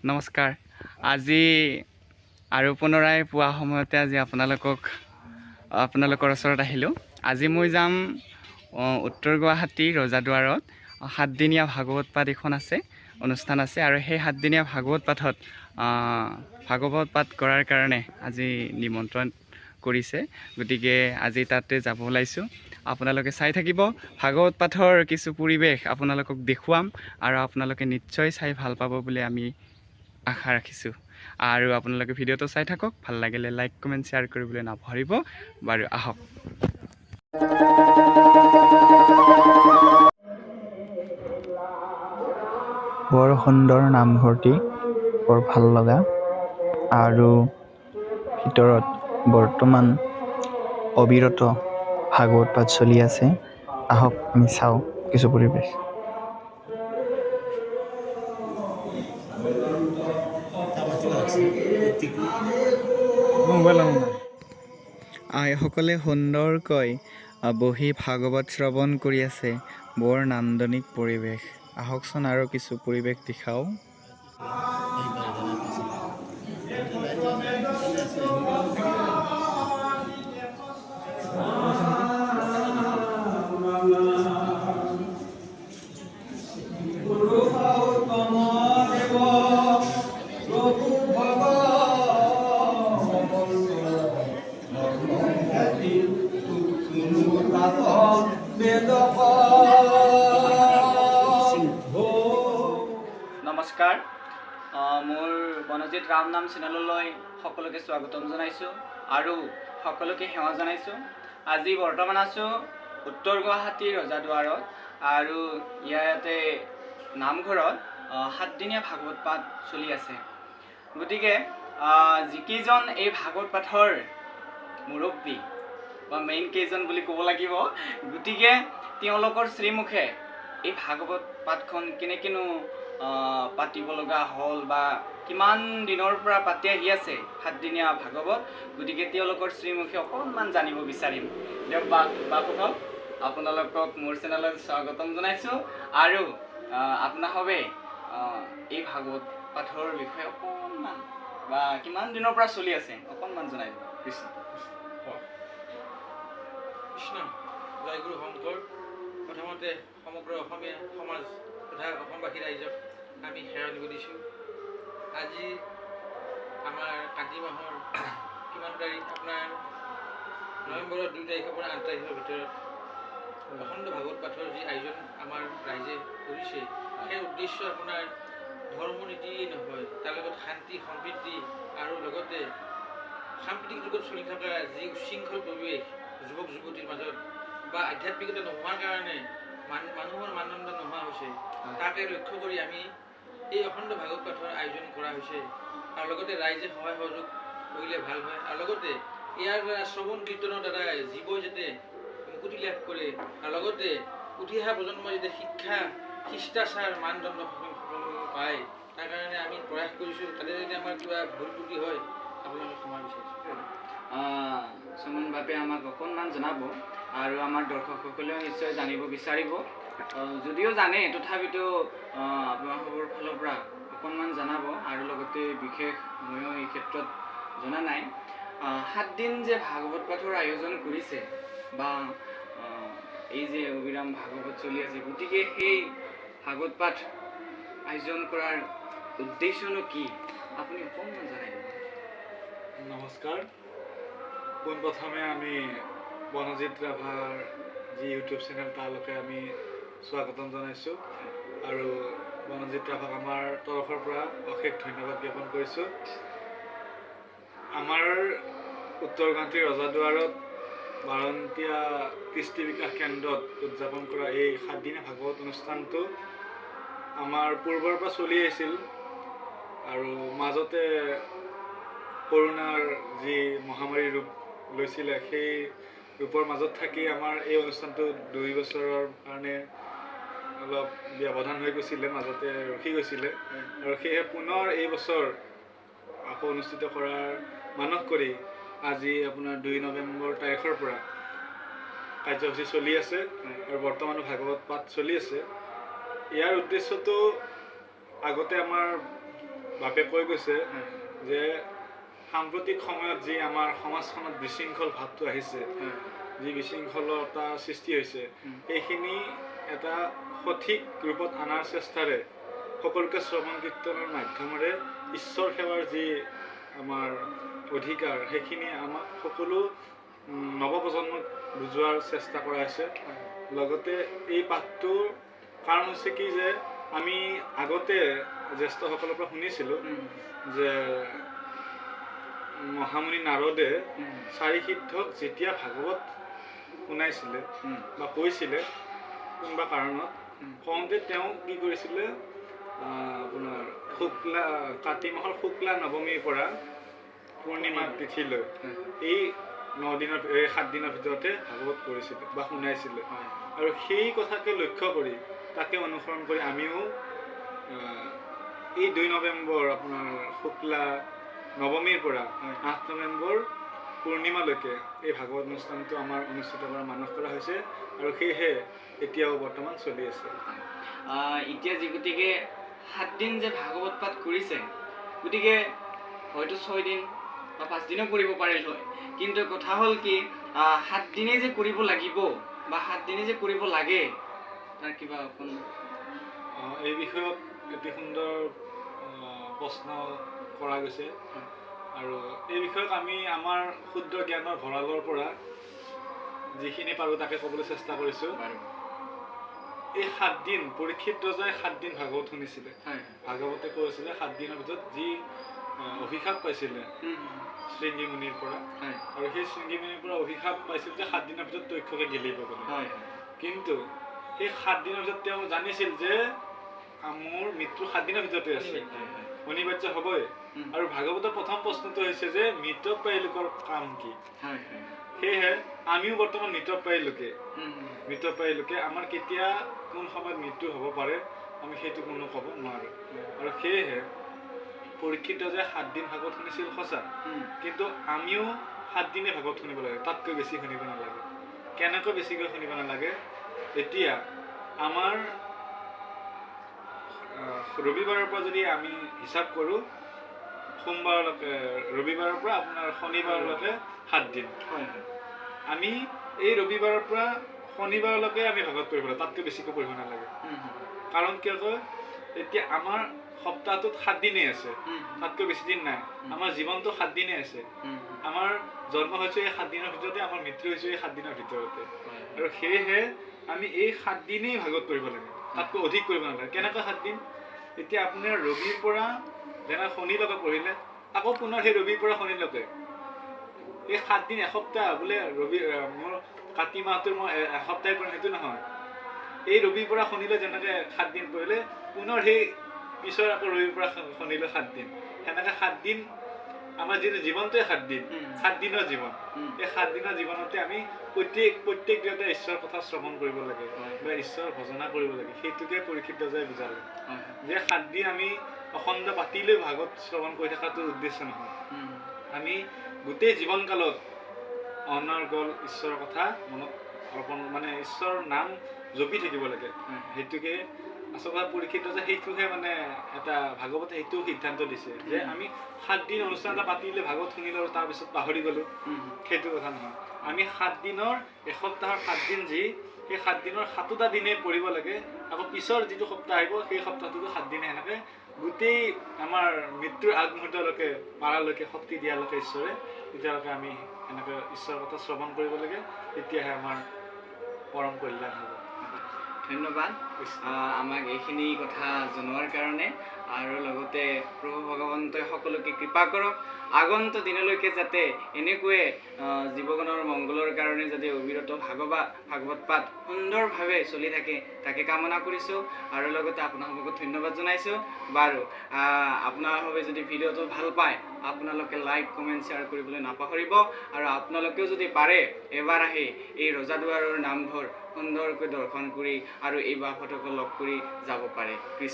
নমস্কাৰ। আজি আৰু পুনৰাই পুৱা সময়তে আজি আপোনালোকৰ ওচৰত আহিলোঁ। আজি মই যাম উত্তৰ গুৱাহাটী ৰজাদুৱাৰত সাতদিনীয়া ভাগৱত পাঠ এখন আছে, অনুষ্ঠান আছে আৰু সেই সাতদিনীয়া ভাগৱত পাঠত ভাগৱত পাঠ কৰাৰ কাৰণে আজি নিমন্ত্ৰণ কৰিছে। গতিকে আজি তাতে যাব ওলাইছোঁ। আপোনালোকে চাই থাকিব, ভাগৱত পাঠৰ কিছু পৰিৱেশ আপোনালোকক দেখুৱাম আৰু আপোনালোকে নিশ্চয় চাই ভাল পাব বুলি আমি আশা ৰাখিছোঁ। আৰু আপোনালোকে ভিডিঅ'টো চাই থাকক, ভাল লাগিলে লাইক, কমেণ্ট, শ্বেয়াৰ কৰিবলৈ নাপাহৰিব। বাৰু, আহক। বৰ সুন্দৰ নামঘৰটি, বৰ ভাল লগা আৰু ভিতৰত বৰ্তমান অবিৰত ভাগৱত পাঠ চলি আছে। আহক, আমি চাওঁ কিছু পৰিৱেশ। আইসকলে সুন্দৰকৈ বহি ভাগৱত শ্ৰৱণ কৰি আছে। বৰ নান্দনিক পৰিৱেশ। আহকচোন, আৰু কিছু পৰিৱেশ দেখাওঁ। নমস্কাৰ, মোৰ বনজিত ৰাম নাম চেনেললৈ সকলোকে স্বাগতম জনাইছোঁ আৰু সকলোকে সেৱা জনাইছোঁ। আজি বৰ্তমান আছোঁ উত্তৰ গুৱাহাটীৰ ৰজাদুৱাৰত আৰু ইয়াতে নামঘৰত সাতদিনীয়া ভাগৱত পাঠ চলি আছে। গতিকে যিকেইজন এই ভাগৱত পাঠৰ মুৰব্বী বা মেইন কেইজন বুলি ক'ব লাগিব, গতিকে তেওঁলোকৰ শ্ৰীমুখে এই ভাগৱত পাঠখন কেনেকৈনো পাতিব লগা হ'ল বা কিমান দিনৰ পৰা পাতি আহি আছে সাতদিনীয়া ভাগৱত, গতিকে তেওঁলোকৰ শ্ৰীমুখে অকণমান জানিব বিচাৰিম। দিয়ক বাপসকল, আপোনালোকক মোৰ চেনেলত স্বাগতম জনাইছোঁ আৰু আপোনাসবে এই ভাগৱত পাঠৰ বিষয়ে অকণমান বা কিমান দিনৰ পৰা চলি আছে অকণমান জনাই দিব। কৃষ্ণ। কৃষ্ণ, জয়গুৰু শংকৰ। প্ৰথমতে সমগ্ৰ অসমীয়া সমাজ তথা অসমবাসী ৰাইজক আমি সেৱা নিবেদিছোঁ। আজি আমাৰ কাতি মাহৰ কিমান তাৰিখ, আপোনাৰ নৱেম্বৰৰ 2 তাৰিখৰ পৰা 8 তাৰিখৰ ভিতৰত অখণ্ড ভাগৱত পাঠৰ যি আয়োজন আমাৰ ৰাইজে কৰিছে, সেই উদ্দেশ্য আপোনাৰ ধৰ্ম নীতিয়েই নহয়, তাৰ লগত শান্তি, সম্প্ৰীতি আৰু লগতে সাম্প্ৰতিক যুগত চলি থকা যি উচ্ছৃংখল পৰিৱেশ যুৱক যুৱতীৰ মাজত বা আধ্যাত্মিকতা নোহোৱাৰ কাৰণে মানুহৰ মানদণ্ড নোহোৱা হৈছে, তাকে লক্ষ্য কৰি আমি এই অখণ্ড ভাগৱত পাঠৰ আয়োজন কৰা হৈছে। আৰু লগতে ৰাইজে সহায় সহযোগ কৰিলে ভাল হয় আৰু লগতে ইয়াৰ দ্বাৰা শ্ৰৱণ কীৰ্তনৰ দ্বাৰা জীৱই যাতে মুকুতি লাভ কৰে আৰু লগতে উঠি অহা প্ৰজন্মই যাতে শিক্ষা, শিষ্টাচাৰ, মানদণ্ড পায়, তাৰ কাৰণে আমি প্ৰয়াস কৰিছোঁ। তাতে যদি আমাৰ কিবা ভুল ত্ৰুটি হয়, আপোনালোকে ক্ষমা বিচাৰিছোঁ। সুমন বাপে আমাক অকণমান জনাব আৰু আমাৰ দৰ্শকসকলেও নিশ্চয় জানিব বিচাৰিব, যদিও জানে তথাপিতো আপোনালোকৰ ফালৰ পৰা অকণমান জনাব। আৰু লগতে বিশেষ ময়ো এই ক্ষেত্ৰত জনা নাই, সাতদিন যে ভাগৱত পাঠৰ আয়োজন কৰিছে বা এই যে অবিৰাম ভাগৱত চলি আছে, গতিকে সেই ভাগৱত পাঠ আয়োজন কৰাৰ উদ্দেশ্যনো কি, আপুনি অকণমান জনাই দিব। নমস্কাৰ। পোনপ্ৰথমে আমি বনজিত ৰাভাৰ যি ইউটিউব চেনেল তালৈকে আমি স্বাগতম জনাইছোঁ আৰু বনজিত ৰাভাক আমাৰ তৰফৰ পৰা অশেষ ধন্যবাদ জ্ঞাপন কৰিছোঁ। আমাৰ উত্তৰ গুৱাহাটীৰ ৰজাদুৱাৰত বাৰন্তীয়া কৃষ্টি বিকাশ কেন্দ্ৰত উদযাপন কৰা এই সাতদিনীয়া ভাগৱত অনুষ্ঠানটো আমাৰ পূৰ্বৰ পৰা চলি আহিছিল আৰু মাজতে কৰোণাৰ যি মহামাৰী ৰূপ লৈছিলে, সেই ৰূপৰ মাজত থাকি আমাৰ এই অনুষ্ঠানটো 2 বছৰৰ কাৰণে অলপ ব্যৱধান হৈ গৈছিলে, মাজতে ৰখি গৈছিলে আৰু সেয়েহে পুনৰ এই বছৰ আকৌ অনুষ্ঠিত কৰাৰ মানস কৰি আজি আপোনাৰ 2 নৱেম্বৰ তাৰিখৰ পৰা কাৰ্যসূচী চলি আছে আৰু বৰ্তমানো ভাগৱত পাঠ চলি আছে। ইয়াৰ উদ্দেশ্যটো আগতে আমাৰ বাপে কৈ গৈছে যে সাম্প্ৰতিক সময়ত যি আমাৰ সমাজখনত বিশৃংখল ভাৱটো আহিছে, যি বিশৃংখলতা সৃষ্টি হৈছে, সেইখিনি এটা সঠিক ৰূপত অনাৰ চেষ্টাৰে সকলোকে শ্ৰৱণ কীৰ্তনৰ মাধ্যমেৰে ঈশ্বৰ সেৱাৰ যি আমাৰ অধিকাৰ, সেইখিনি আমাক সকলো নৱপ্ৰজন্মক বুজোৱাৰ চেষ্টা কৰা হৈছে। লগতে এই পাঠটোৰ কাৰণ হৈছে কি যে আমি আগতে জ্যেষ্ঠসকলৰ পৰা শুনিছিলোঁ যে মহামুনি নাৰদে চাৰি সিদ্ধক যেতিয়া ভাগৱত শুনাইছিলে বা কৈছিলে কোনোবা কাৰণত, কওঁতে তেওঁ কি কৰিছিলে, আপোনাৰ শুক্লা কাতি মাহৰ শুক্লা নৱমীৰ পৰা পূৰ্ণিমা তিথিলৈ এই 9 দিনৰ, এই 7 দিনৰ ভিতৰতে ভাগৱত কৰিছিলে বা শুনাইছিলে। আৰু সেই কথাকে লক্ষ্য কৰি, তাকে অনুসৰণ কৰি আমিও এই 2 নৱেম্বৰ আপোনাৰ শুক্লা নৱমীৰ পৰা 8 নৱেম্বৰ পূৰ্ণিমালৈকে এই ভাগৱত অনুষ্ঠানটো আমাৰ অনুষ্ঠিত কৰাৰ মানস কৰা হৈছে আৰু সেয়েহে এতিয়াও বৰ্তমান চলি আছে। এতিয়া যি গতিকে 7 দিন যে ভাগৱত পাঠ কৰিছে, গতিকে হয়তো 6 দিন বা 5 দিনো কৰিব পাৰিল হয়, কিন্তু কথা হ'ল কি, 7 দিনেই যে কৰিব লাগিব বা 7 দিনেই যে কৰিব লাগে, তাৰ কিবা অকণ এই বিষয়ত অতি সুন্দৰ প্ৰশ্ন কৰা গৈছে আৰু এই বিষয়ক আমি আমাৰ ক্ষুদ্ৰ জ্ঞানৰ ভঁৰালৰ পৰা যিখিনি পাৰোঁ তাকে ক'বলৈ চেষ্টা কৰিছোঁ। এই 7 দিন, পৰীক্ষিত ৰজাই 7 দিন ভাগৱত শুনিছিলে। ভাগৱতে কৈছিলে 7 দিনৰ ভিতৰত যি অভিশাপ পাইছিলে শৃংগী মুনিৰ পৰা আৰু সেই শৃংগী মুনিৰ পৰা অভিশাপ পাইছিল যে 7 দিনৰ ভিতৰত তক্ষকে গিলিব বুলি। হয় হয় কিন্তু সেই 7 দিনৰ ভিতৰত তেওঁ জানিছিল যে মোৰ মৃত্যু 7 দিনৰ ভিতৰতে আছে, হয় হয় অনিবাৰ্য হ'বই। আৰু ভাগৱতৰ প্ৰথম প্ৰশ্নটো হৈছে যে মৃতপ্ৰায় লোকৰ কাম কি? হয় হয় সেয়েহে আমিও বৰ্তমান মৃতপ্ৰায় লোকে। উম, উম, মৃতপ্ৰায় লোকে, আমাৰ কেতিয়া কোন সময়ত মৃত্যু হ'ব পাৰে আমি সেইটো কোনো ক'ব নোৱাৰোঁ। আৰু সেয়েহে পৰীক্ষিত যে 7 দিন ভাগৱত শুনিছিল সঁচা, কিন্তু আমিও 7 দিনে ভাগৱত শুনিব লাগে, তাতকৈ বেছি শুনিব নালাগে। কেনেকৈ বেছিকৈ শুনিব নালাগে? এতিয়া আমাৰ ৰবিবাৰৰ পৰা যদি আমি হিচাপ কৰোঁ, সোমবাৰলৈকে, ৰবিবাৰৰ পৰা আপোনাৰ শনিবাৰলৈকে 7 দিন। হয় হয় আমি এই ৰবিবাৰৰ পৰা শনিবাৰলৈকে আমি ভাগৱত পঢ়িব লাগে, তাতকৈ বেছিকৈ পঢ়িব নালাগে। উম, উম, কাৰণ কিয় কয়, এতিয়া আমাৰ সপ্তাহটোত 7 দিনেই আছে, উম, তাতকৈ বেছি দিন নাই। আমাৰ জীৱনটো 7 দিনেই আছে। উম, আমাৰ জন্ম হৈছে এই 7 দিনৰ ভিতৰতে, আমাৰ মৃত্যু হৈছে এই 7 দিনৰ ভিতৰতে। হয়, আৰু সেয়েহে আমি এই 7 দিনেই ভাগৱত কৰিব লাগে, তাতকৈ অধিক কৰিব নালাগে। কেনেকৈ 7 দিন? এতিয়া আপোনাৰ ৰবিৰ পৰা যেনে শনিলৈকে পঢ়িলে, আকৌ পুনৰ সেই ৰবিৰ পৰা শনিলৈকে এই 7 দিন, এসপ্তাহ বোলে ৰবি মোৰ কাতি মাহটোৰ মই এসপ্তাহে কৰিম, সেইটো নহয়। এই ৰবিৰ পৰা শনিলৈ যেনেকৈ 7 দিন পঢ়িলে, পুনৰ সেই পিছৰ আকৌ ৰবিৰ পৰা শনিলৈ 7 দিন, সেনেকৈ 7 দিন। আমাৰ যিটো জীৱনটোৱে 7 দিন, 7 দিনৰ জীৱন। এই 7 দিনৰ জীৱনতে আমি প্ৰত্যেক প্ৰত্যেক দিনতে ঈশ্বৰৰ কথা শ্ৰৱণ কৰিব লাগে বা ঈশ্বৰৰ ভজনা কৰিব লাগে। সেইটোকে পৰীক্ষিত ৰজাই বুজালে হয় হয় যে 7 দিন আমি অখণ্ড পাতিলৈ ভাগৱত শ্ৰৱণ কৰি থকাটো উদ্দেশ্য নহয়। আমি গোটেই জীৱনকালত অনৰ্গল ঈশ্বৰৰ কথা মনত অৰ্পণ, মানে ঈশ্বৰৰ নাম জপি থাকিব লাগে। সেইটোকে আচলতে পৰীক্ষিত যে সেইটোহে মানে এটা ভাগৱতে সেইটো সিদ্ধান্ত দিছে যে আমি 7 দিন অনুষ্ঠান এটা পাতিলে ভাগৱত শুনিলো আৰু তাৰপিছত পাহৰি গ'লো, সেইটো কথা নহয়। আমি 7 দিনৰ, এসপ্তাহৰ 7 দিন যি, সেই 7 দিনৰ সাতোটা দিনেই পঢ়িব লাগে। আকৌ পিছৰ যিটো সপ্তাহ আহিব, সেই সপ্তাহটোতো 7 দিনে, সেনেকৈ গোটেই আমাৰ মৃত্যুৰ আগমুহূৰ্তলৈকে, পাৰালৈকে, শক্তি দিয়ালৈকে ঈশ্বৰে, তেতিয়ালৈকে আমি এনেকৈ ঈশ্বৰৰ কথা শ্ৰৱণ কৰিব লাগে। তেতিয়াহে আমাৰ পৰম কল্যাণ হ'ব। ধন্যবাদ আমাক এইখিনি কথা জনোৱাৰ কাৰণে। আৰু লগতে প্ৰভু ভগৱন্তই সকলোকে কৃপা কৰক, আগন্তুক দিনলৈকে যাতে এনেকৈয়ে জীৱগণৰ মংগলৰ কাৰণে যাতে অবিৰত ভাগৱত পাঠ সুন্দৰভাৱে চলি থাকে, তাকে কামনা কৰিছোঁ। আৰু লগতে আপোনালোকক ধন্যবাদ জনাইছোঁ। বাৰু, আপোনালোকে যদি ভিডিঅ'টো ভাল পায়, আপোনালোকে লাইক, কমেণ্ট, শ্বেয়াৰ কৰিবলৈ নাপাহৰিব। আৰু আপোনালোকেও যদি পাৰে এবাৰ আহি এই ৰজাদুৱাৰৰ নামঘৰ সুন্দৰকৈ দৰ্শন কৰি আৰু এই বাপহঁতকো লগ কৰি যাব পাৰে। কৃষ্ণ।